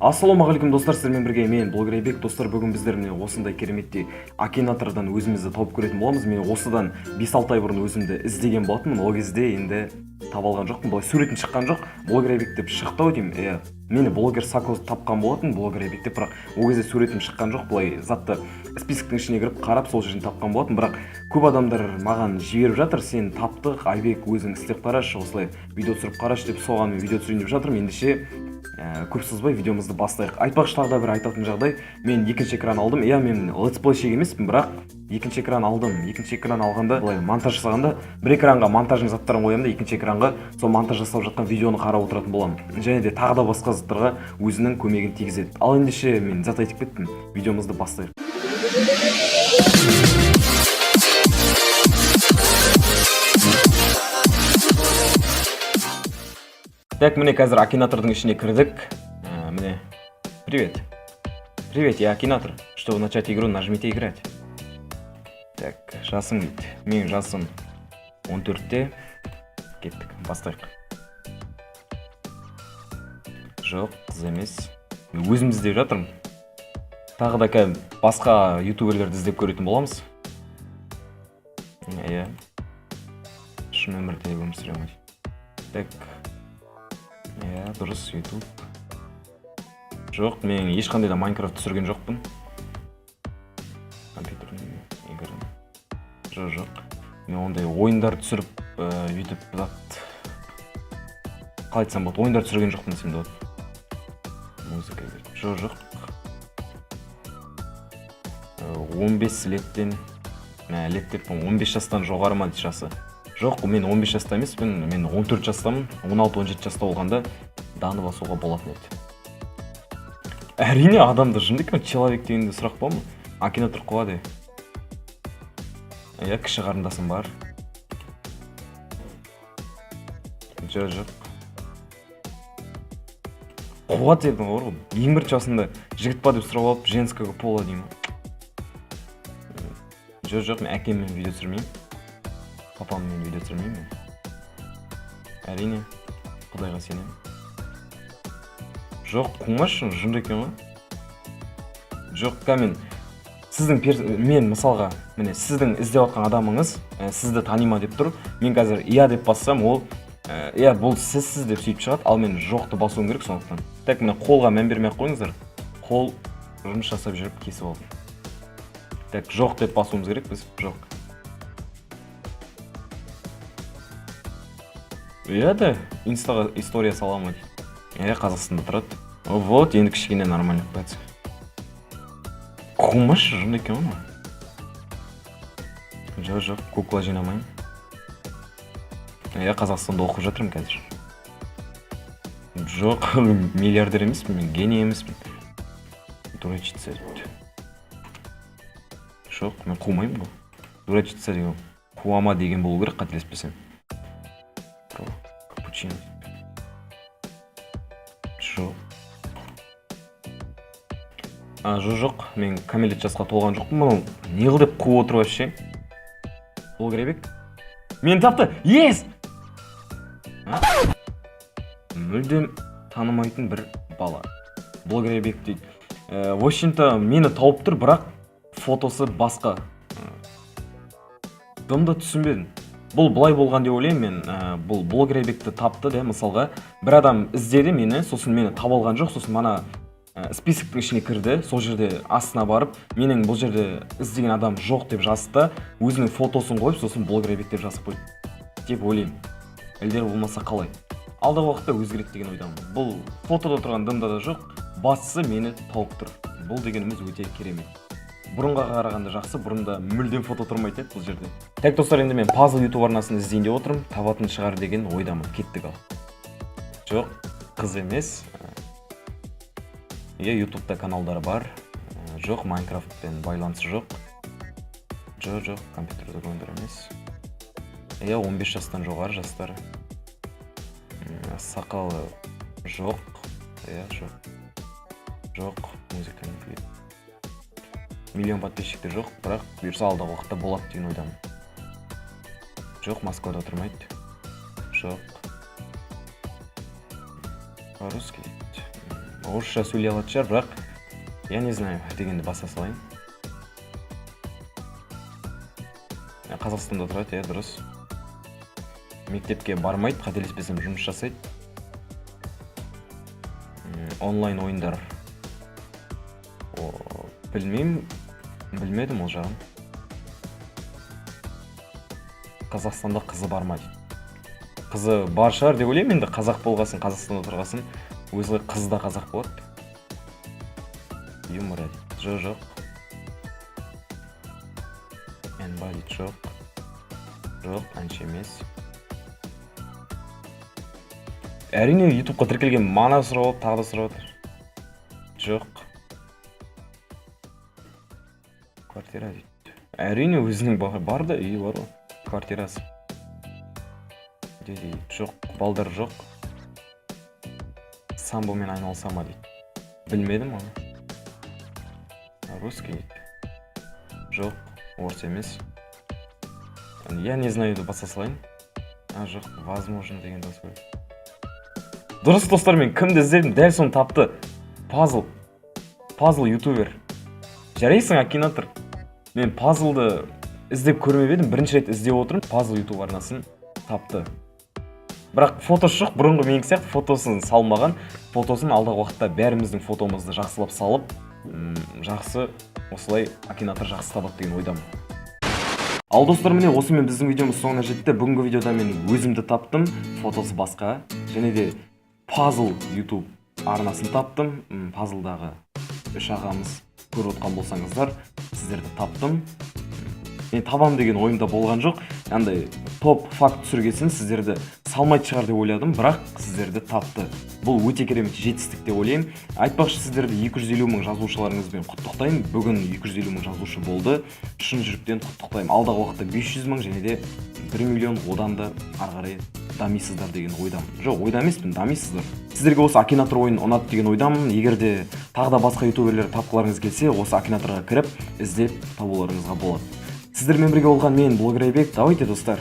Ассалаумағалейкум, достар! Сіздермен бірге мен, блогер Айбек. Достар, бүгін біздер міне осындай кереметтей Акинатордан өзімізді тауып көретін боламыз. Мен осыдан 5-6 ай бұрын өзімді іздеген болатынмын. Ол кезде енді таба алған жоқпын, былай суретім шыққан жоқ. Блогер Айбек деп шықты ау деймін, иә. Мені блогер Сакоз тапқан болатын блогер Айбек деп, бірақ ол кезде суретім шыққан жоқ. Былай затты списоктың ішіне кіріп қарап, сол жерден тапқан болатын. Бірақ көп адамдар маған жіберіп жатыр: «Сен таптық, Айбек, өзің істеп қарашы, осылай видео түсіріп қарашы», — деп. Соған мен видео түсірейін деп жатырмын. Ендеше көп созбай видеомызды бастайық. Айтпақшы, тағы да бір айтатын жағдай: мен екінші экран алдым. Иә, мен летсплейщик емеспін, бірақ екінші экран алдым. Екінші экран алғанда, былай монтаж жасағанда, бір экранға монтаждың заттарын қоямын да, екінші экранға сол монтаж жасап жатқан видеоны қарап отыратын боламын. Және де тағы да басқа заттарға өзінің көмегін тигізеді. Ал ендеше, мен зат айтып кеттім, видеомызды бастайық. Так, міне, қазір Акинатордың ішіне кірдік. Міне, привет, привет, я Акинатор. Чтобы начать игру, нажмите «Играть». Так, жасың дейді. Менің жасым 14-те. Кеттік, бастайық. Жоқ, қыз емес. Мен өзімді іздеп жатырмын. Тағы да кәдімгі басқа ютуберлерді іздеп көретін боламыз. Иә, шын өмірде өмір сүремін. Так, иә, дұрыс, Ютуб. Жоқ, мен ешқандай да Майнкрафт түсірген жоқпын. Компьютерный игры. Жоқ, жоқ, мен ондай ойындар түсіріп, өйтіп зат, қалай айтсам болады, ойындар түсірген жоқпын десем де болады. Музыка. Жоқ, жоқ. 15 леттен, мә, лет деппін, 15 жастан жоғары ма дейді жасы. Жоқ, мен 15 жаста емеспін, мен 14 жастамын. 16-17 жаста болғанда даны басуға болатын еді. Әрине, адамды жынды екен. Человек дегенде сұрақ бар ма? Акинатор қуады. Иә, кіші қарындасым бар. Жоқ, жоқ, қуат дедің ғой. Ең бірінші басында жігіт па деп сұрап алып, женского пола деймін. Жоқ, жоқ, мен әкеммен видео түсірмеймін, папаммен видео түсірмеймін. Мен, әрине, құдайға сенемін. Жоқ, қумашы, жынды екен ғой. Жоқ, ка мен сіздің мен мысалға, міне, сіздің іздеп жатқан адамыңыз сізді тани ма деп тұр. Мен қазір «иә» деп бассам, ол «иә, бұл сізсіз» деп сөйтіп шығады. Ал мен жоқты басуым керек сондықтан. Так, міне, қолға мән бермей ақ қойыңыздар, қол жұмыс жасап жүріп кесіп алдым. Так, жоқ деп басуымыз керек біз. Жоқ, иә да, инстаға история сала ма дейді. Иә, Қазақстанда тұрады. Вот енді кішкене нормально. Қумашы, жынды екен ғой мынау. Жоқ, жоқ, кукла жинамаймын. Иә, Қазақстанда оқып жатырмын қазір. Жоқ, миллиардер емеспін, мен гений емеспін. Дурачиться дейді. Жоқ, мен қумаймын ғой. Дурачиться деген қуама деген болу керек, қателеспесем. Про капучино. Жоқ, а, жоқ, жоқ, мен кәмелет жасқа толған жоқпын. Мынау не қыл деп қуып отыр вообще? Блогер мені тапты. Yes! А? Мүлдем танымайтын бір бала блогер Айбек дейді. В общем-то, мені тауып тұр, бірақ фотосы басқа. Дым да түсінбедім. Бұл былай болған деп ойлаймын мен. Бұл блогер Айбекті тапты да, мысалға, бір адам іздеді мені, сосын мені таба алған жоқ. Сосын мана списоктің ішіне кірді, сол жерде астына барып, менің бұл жерде іздеген адам жоқ деп жазды да, өзінің фотосын қойып, сосын блогер Айбек деп жазып қойды деп ойлаймын. Әлде болмаса қалай? Алдағы уақытта өзгереді деген ойдамын. Бұл фотода тұрған дымда да жоқ, бастысы мені тауып тұр. Бұл дегеніміз өте керемет, бұрынға қарағанда жақсы. Бұрында мүлдем фото тұрмайтын еді бұл жерде. Так, достар, енді мен Пазл Ютуб арнасын іздейін деп отырмын, табатын шығар деген ойдамын. Кеттік. Ал жоқ, қыз емес. Иә, Ютубта каналдары бар. Жоқ, Майнкрафтпен байланысы жоқ. Жоқ, жоқ, компьютерлік ойындар емес. Иә, 15 жастан жоғары жастар. Сақалы жоқ. Иә, жоқ, жоқ, музыкальный клип. Миллион подписчикті жоқ, бірақ бұйырса, алдағы уақытта болады деген ойдамын. Жоқ, Москвада тұрмайды. Жоқ, по-русски дейді. Орысша сөйлей алатын шығар, бірақ «я не знаю» дегенді баса салайын. Қазақстанда тұрады, иә, дұрыс. Мектепке бармайды, қателеспесем, жұмыс жасайды. Онлайн ойындар. О, білмеймін, білмедім ол жағын. Қазақстанда қызы бар ма дейді. Қызы бар шығар деп ойлаймын енді, қазақ болғасын, Қазақстанда тұрғасын, өзі қызы да қазақ болады. Юмор дейді. Жоқ, жоқ. НБА дейді, жоқ. Жоқ, әнші емес. Әрине, Ютубқа тіркелген, мана сұрап алып, тағы да сұрап отыр. Жоқ. Квартира дейді. Әрине, өзінің бар да, үйі бар ғой. Квартирасы. Дейді, жоқ, балдар жоқ. Самбомен айналыса ма дейді. Білмедім оны. Русский дейді. Жоқ, орыс емес. «Я не знаю» ды баса салайын. А, жоқ, «возможно» дегенді басу керек. Дұрыс, достар, мен кімді іздедім, дәл соны тапты. Пазл. Пазл ютубер. Жарайсың, Акинатор. Мен пазлды іздеп көрмеп едім, бірінші рет іздеп отырмын. Пазл ютуб арнасын тапты. Бірақ фотосы жоқ, бұрынғы менікі сияқты фотосын салмаған. Фотосын алдағы уақытта бәріміздің фотомызды жақсылап салып, жақсы осылай Акинатор жақсы табады деген ойдамын. Ал, достар, міне, осымен біздің видеомыз соңына жетті. Бүгінгі видеода мен өзімді таптым, фотосы басқа. Және де Пазл YouTube арнасын таптым. Пазлдағы үш ағамыз, көріп отқан болсаңыздар, сіздерді таптым. Мен табам деген ойымда болған жоқ. Андай топ факт түсіргесін сіздерді салмайтын шығар деп ойладым, бірақ сіздерді тапты. Бұл өте керемет жетістік деп ойлаймын. Айтпақшы, сіздерді 250 мың жазушыларыңызбен құттықтаймын. Бүгін 250 мың жазушы болды. Шын жүректен құттықтаймын. Алдағы уақытта 500 мың және де 1 миллион, одан да ары қарай дамисыздар деген ойдамын. Жоқ, ойда емеспін, дамисыздар. Сіздерге осы Акинатор ойын ұнады деген ойдамын. Егер де тағы да басқа ютуберлер тапқыларыңыз келсе, осы Акинаторға кіріп, іздеп табуларыңызға болады. Сіздермен бірге болған мен, блогер Айбек. Давайте, достар.